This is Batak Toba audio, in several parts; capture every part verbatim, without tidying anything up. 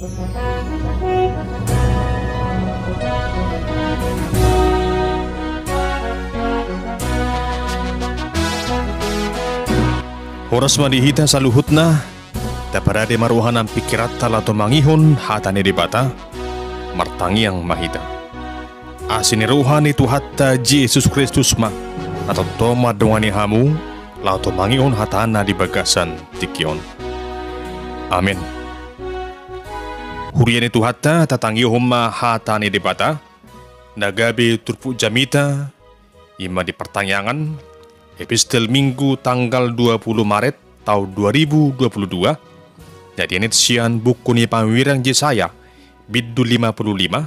Horas ma di hita saluhutna. Taparade ma roha nang pingkiranta laho tumangihon hata ni Debata. Martangiang ma hita. Asi ni roha ni Tuhanta Jesus Kristus ma na tongtong mandongani hamu laho tumangihon hatana di bagasan tingki on. Amen. Huria ni Tuhanta, tatangihon ma hata ni Debata na gabe turpuk jamita, i ma di partangiangan, epistel Minggu tanggal dua puluh Maret taon dua ribu dua puluh dua, na dienet sian buku ni Panurirang Jesaya, bindu lima puluh lima,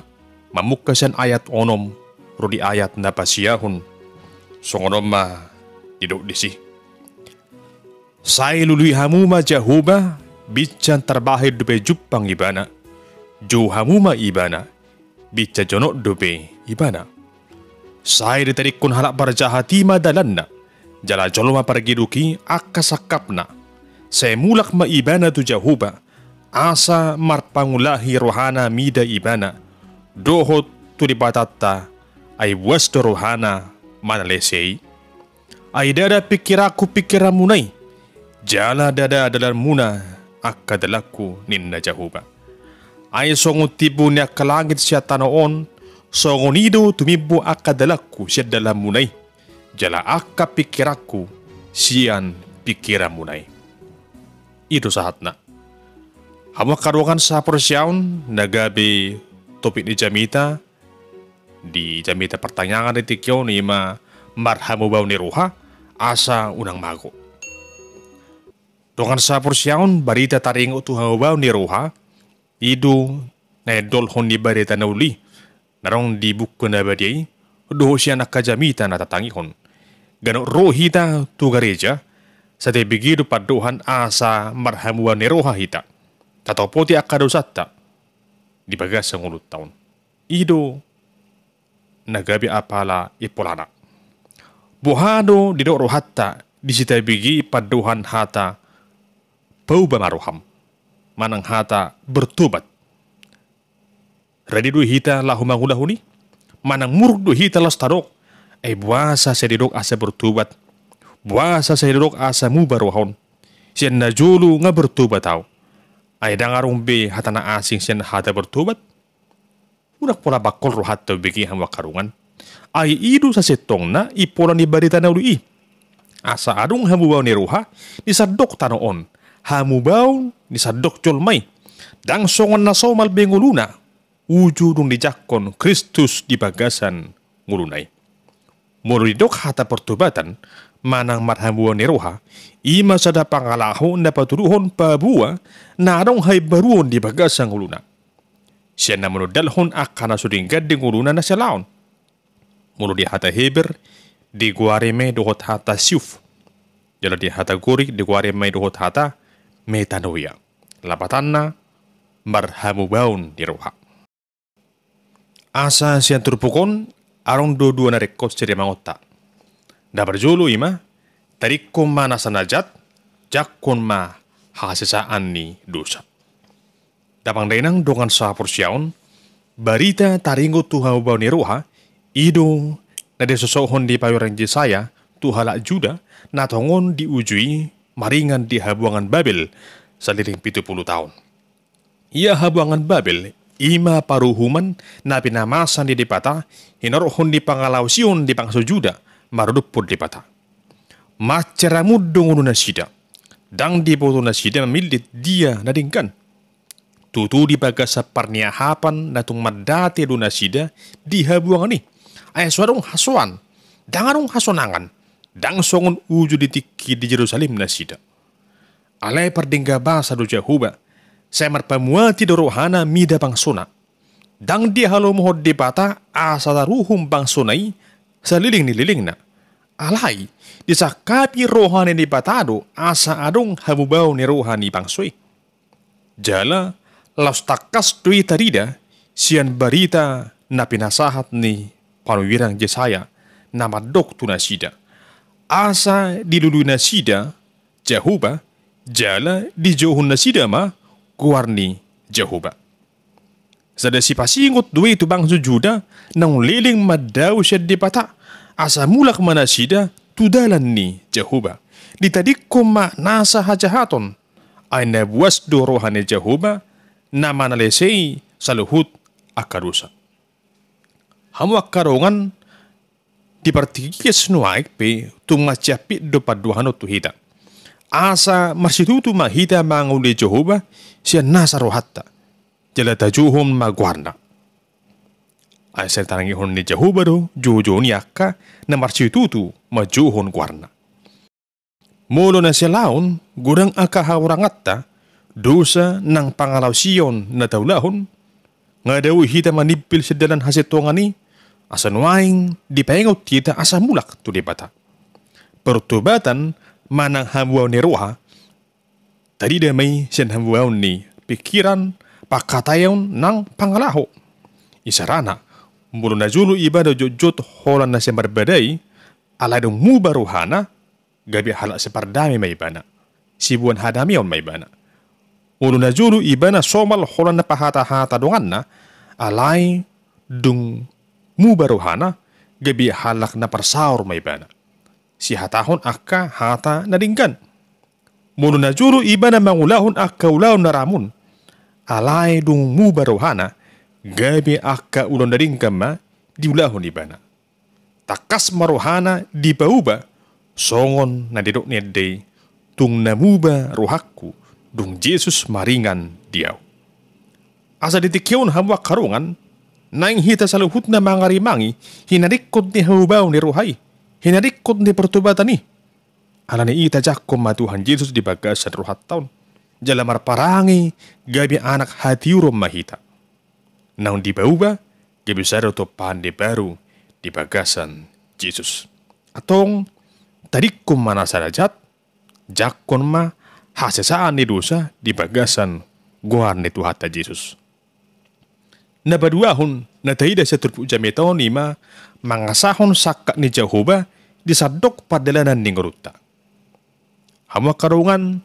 mamungka sian ayat onom ro di ayat na pasiahon. Songon on ma didok disi. Sai lului hamu ma Jahowa, binsan tarbahen dope jumpang ibana. Jou hamu ma ibana, binsan jonok dope ibana. Sai ditadingkon halak parjahat i ma dalanna, jala jolma pargeduk i angka sangkapna. Sai mulak ma ibana tu Jahowa, asa marpangulahi rohana mida ibana, dohot tu Debatanta, ai buas do rohana manalese i. Ai ndada pingkiranku pingkiranmuna i, jala ndada dalanmuna angka dalanku, ninna Jahowa. Ai songon timbo ni angka langit sian tano on, songon i do tumimbo angka dalanku sian dalanmuna i, jala angka pingkiranku sian pingkiranmuna i. I do sahatna. Hamu angka dongan sahaporseaon, na gabe topik ni jamita, di jamita partangiangan di tingki on, i ma marhamubaon ni roha, asa unang mago. Dongan sahaporseaon, barita taringot tu hamubaon ni roha, i do na niondolhon ni barita na uli, na adong di buku na badia i, dohot sian angka jamita na tatangihon. Ganup ro hita tu gareja, sai tabege do pandohan asa marhamubaon ni roha hita. Tatopoti angka dosanta di bagasan ngolunta on. I do na gabe apala impolana. Boha do didok rohanta di sitabege pandohan hata pauba ma roham, manang hata bertobat. Rade do hita laho mangulahon i, manang muruk do hita laos tadok, ai boasa sai didok asa bertobat, boasa sai didok asa muba roha on. Sian na jolo nga bertobat ahu. Ai ndang adong be hata na asing sian hata bertobat? Unang pola bangkol rohanta umbege hamu angka dongan. Ai i do sasintongna impola ni barita na uli i. Asa adong hamubaon ni roha di sandok tano on, hamubaon di sandok jolma i. Ndang songon na somal be ngoluna, uju dung dijangkon Kristus di bagasan ngoluna i. Molo didok hata pertobatan manang marhamubaon ni roha, i ma sada pangalaho na patuduhon paboa na adong haimbaruon di bagasan ngoluna. Sian na manundalhon angka na so denggan di ngoluna na sialaon. Molo di hata Heber, digoari ma i dohot hata siyuv. Jala di hata Gorik, digoari ma i dohot hata metanoia. Lapatanna, marhamubaon ni roha. Asa sian turpuk on, adong do dua na ringkot sidemangonta. Na parjolo i ma, tadingkon ma nasa na jat, jangkon ma hasesaan ni dosa. Damang dainang dongan sahaporseaon, barita taringot tu hamubaon ni roha, i do na disosohon ni panurirang Jesaya tu halak Juda, na tongon di uju i maringan di habuangan Babel saleleng pitu pulu taon. Ia habuangan Babel, i ma paruhuman na pinamasa ni Debata, hinorhon ni pangalaosion ni bangso Juda, maruduphon Debata. Mansai ramun do ngolu nasida. Ndang diboto nasida mamillit dia na denggan. Tutu di bagasan parniahapan na tung mandate do nasida di habuangan i. Ai so adong hasoan, ndang adong hasonangan, ndang songon uju di tingki di Jerusalem nasida. Alai pardenggan basa do Jahowa, sai marpamuati do rohana mida bangsona. Ndang dihalomohon Debata asa taruhum bangsona i saleleng ni lelengna. Alai, disangkapi roha ni Debata do asa adong hamubaon ni roha ni bangso i. Jala, laos tangkas do i tarida, sian barita na pinasahat ni panurirang Jesaya, na mandok tu nasida. Asa dilului nasida, Jahowa, jala dijouhon nasida ma goar ni Jahowa. Sada sipasingot do i tu bangso Juda naung leleng mandao sian Debata, asa mulak ma nasida tu dalan ni Jahowa. Ditadingkon ma nasa hajahaton, ai na buas do roha ni Jahowa na manalesei saluhut angka dosa. Hamu angka dongan, di partingkian nuaeng pe tung mansai ampit do pandohan on tu hita. Asa marsitutu ma hita mangolu Jahowa sian nasa rohanta, jala tajouhon ma goarna. Ai sai tanangihon ni Jahowa do joujou ni angka na marsitutu manjouhon goarna. Molo na sialaon, godang angka hahuranganta, dosa nang pangalaosion na taulahon, nga dao hita manimpil sian dalan hasintongan i, asa nuaeng dipaingot hita asa mulak tu Debata. Pertobatan manang hamubaon ni roha, tarida ma i sian hamubaon ni pingkiran, pangkataion nang pangalaho. Isarana, molo najolo ibana jotjot holan na sai marbadai, alai dung muba rohana, gabe halak sipardame ma ibana, siboan hadameon ma ibana. Molo najolo ibana somal holan na pahatahata donganna, alai dung muba rohana, gabe halak na parsaor ma ibana, sihatahon angka hata na denggan. Molo najolo ibana mangulahon angka ulaon na ramun, alai dung muba rohana, gabe angka ulaon na denggan ma diulahon ibana. Tangkas ma rohana dipauba, songon na nidok ni ende i, tung na muba rohangku, dung Jesus maringan di ahu. Asa di tingki on hamu angka dongan, naeng hita saluhutna mangarimangi hinadingkon ni hamubaon ni roha i, hinadingkon ni pertobatan i. Alani i tajangkon ma Tuhan Jesus di bagasan rohanta on, jala marparange gabe anak hatiuron ma hita. Naung dipauba, gabe sada tompahan na baru di bagasan Jesus. Antong, tadingkon ma nasa na jat, jangkon ma hasesaan ni dosa di bagasan goar ni Tuhanta Jesus. Na paduahon, na taida sian turpuk jamita on i ma mangasahon sangkap ni Jahowa di sandok pardalanan ni ngolunta. Hamu angka dongan,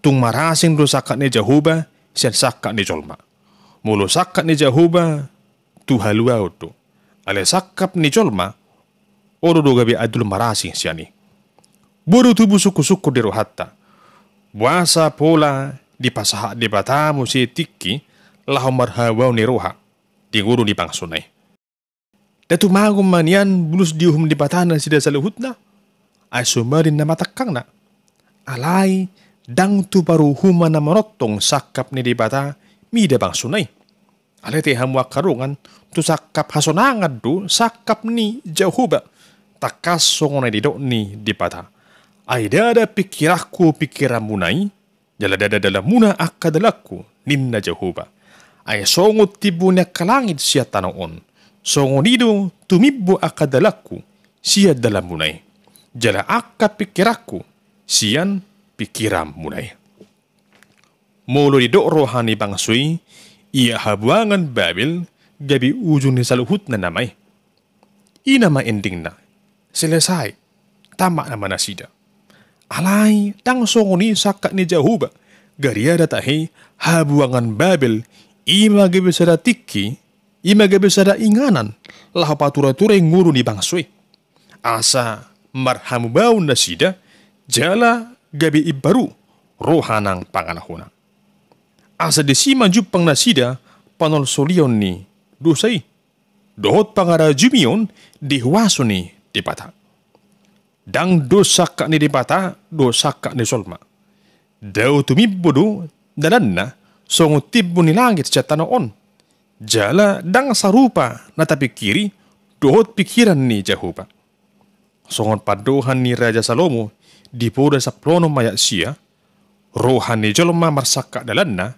tung marasing do sangkap ni Jahowa sian sangkap ni jolma. Molo sangkap ni Jahowa tu haluaon do. Alai sangkap ni jolma, olo do gabe andul marasing sian i. Boha do tubu sungkunsungkun di rohanta? Boasa pola dipasahat Debata muse tingki laho marhamubaon ni roha di ngolu ni bangsona i? Nda tumagon ma nian bulus diuhum Debata nasida saluhutna? Ai so marin nama tangkangna. Alai ndang tu paruhuman na manongtong sangkap ni Debata mida bangsona i. Alai ate hamu angka dongan, tu sangkap hasonangan do sangkap ni Jahowa, tangkas songon na nidok ni Debata. Ai ndada pingkiranku pingkiranmuna i, jala ndada dalanmuna angka dalanku, ninna Jahowa. Ai songon timbo ni angka langit sian tano on, songon i do tumimbo angka dalanku sian dalanmuna i, jala angka pingkiranku sian pingkiranmuna i. Molo didok roha ni bangso i, ia habuangan Babel gabe ujung ni saluhutna nama i. I nama endingna, selesai, tamat nama nasida. Alai ndang songon i sangkap ni Jahowa, gariada tahe habuangan Babel i ma gabe sada tingki, i ma gabe sada inganan laho paturaturai ngolu ni bangso i. Asa marhamubaon nasida, jala gabe imbaru roha nang pangalahona. Asa disi ma jumpang nasida panolsolion ni dosa i dohot pangarajumion di huaso ni Debata. Ndang dos sangkap ni Debata dohot sangkap ni jolma. Dao tumimbo do dalanna songon timbo ni langit sian tano on. Jala ndang sarupa na tapingkiri dohot pingkiran ni Jahowa. Songon pandohan ni Raja Salomo di Poda sampulu onom ayat sia, roha ni jolma marsangkap dalanna,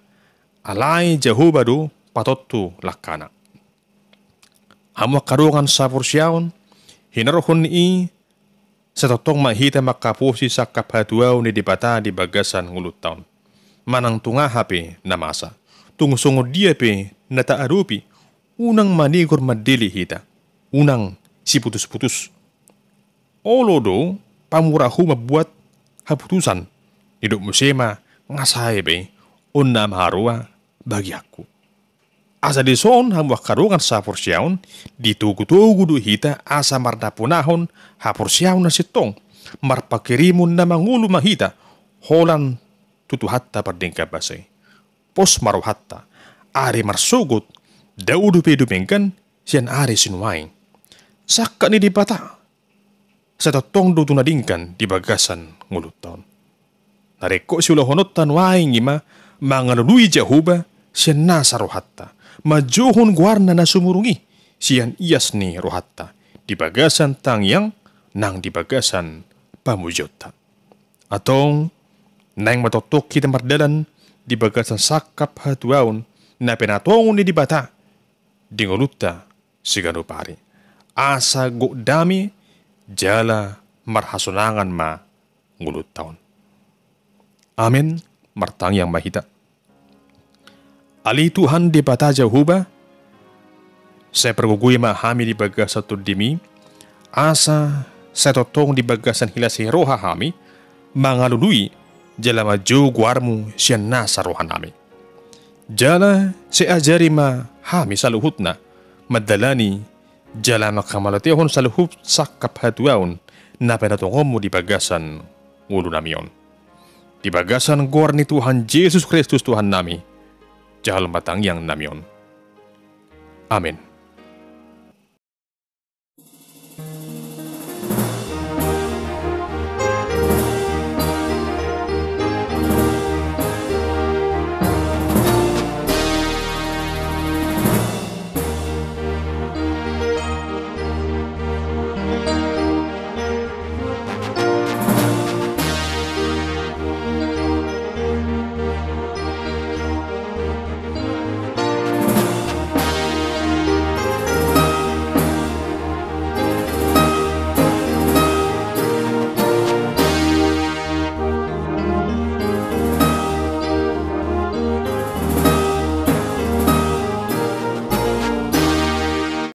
alai Jahowa do patontu langkana. Hamu angka dongan saporseaon, hinorhon ni i, sai tongtong ma hita mangkaposi sangkap hatuaon ni Debata di bagasan ngolunta on. Manang tung aha pe na masa, tung songon dia pe na taadopi, unang manigor mandele hita, unang siputusputus. Olo do pamurahu mambuat haputusan, didok muse ma nga sae be, on nama haroa bagianku. Asa dison hamu angka dongan sahaporseaon, ditogutogu do hita asa marnaponahon haporseaon na sintong, marpanghirimon na mangolu ma hita, holan tu Tuhanta pardenggan basa i. Pos ma rohanta, ari marsogot, dao dope dumenggan, sian ari sinuaeng. Sangkap ni Debata, sai tongtong do tu na denggan di bagasan ngolunta on. Na ringkot siulahononta nuaeng i ma mangalului Jahowa sian nasa rohanta, manjouhon goarna na sumurung i sian ias ni rohanta, di bagasan tangiang nang di bagasan pamujonta. Antong, naeng ma tongtong hita mardalan di bagasan sangkap hatuaon na pinatongon ni Debata di ngolunta siganup ari. Asa gok dame jala marhasonangan ma ngolunta on. Amen. Martangiang ma hita. Ale Tuhan Debata Jahowa, sai pargogoi ma hami di bagasan Tondim i, asa sai tongtong di bagasan hilas ni roha hami mangalului jala manjou goarmu sian nasa rohanami. Jala sai ajari ma hami saluhutna mandalani jala manghamauliatehon saluhut sangkap hatuaon na pinatongonmu di bagasan ngolunami on. Di bagasan goar ni Tuhan Jesus Kristus Tuhannami, jalo ma tangiangnami on. Amen.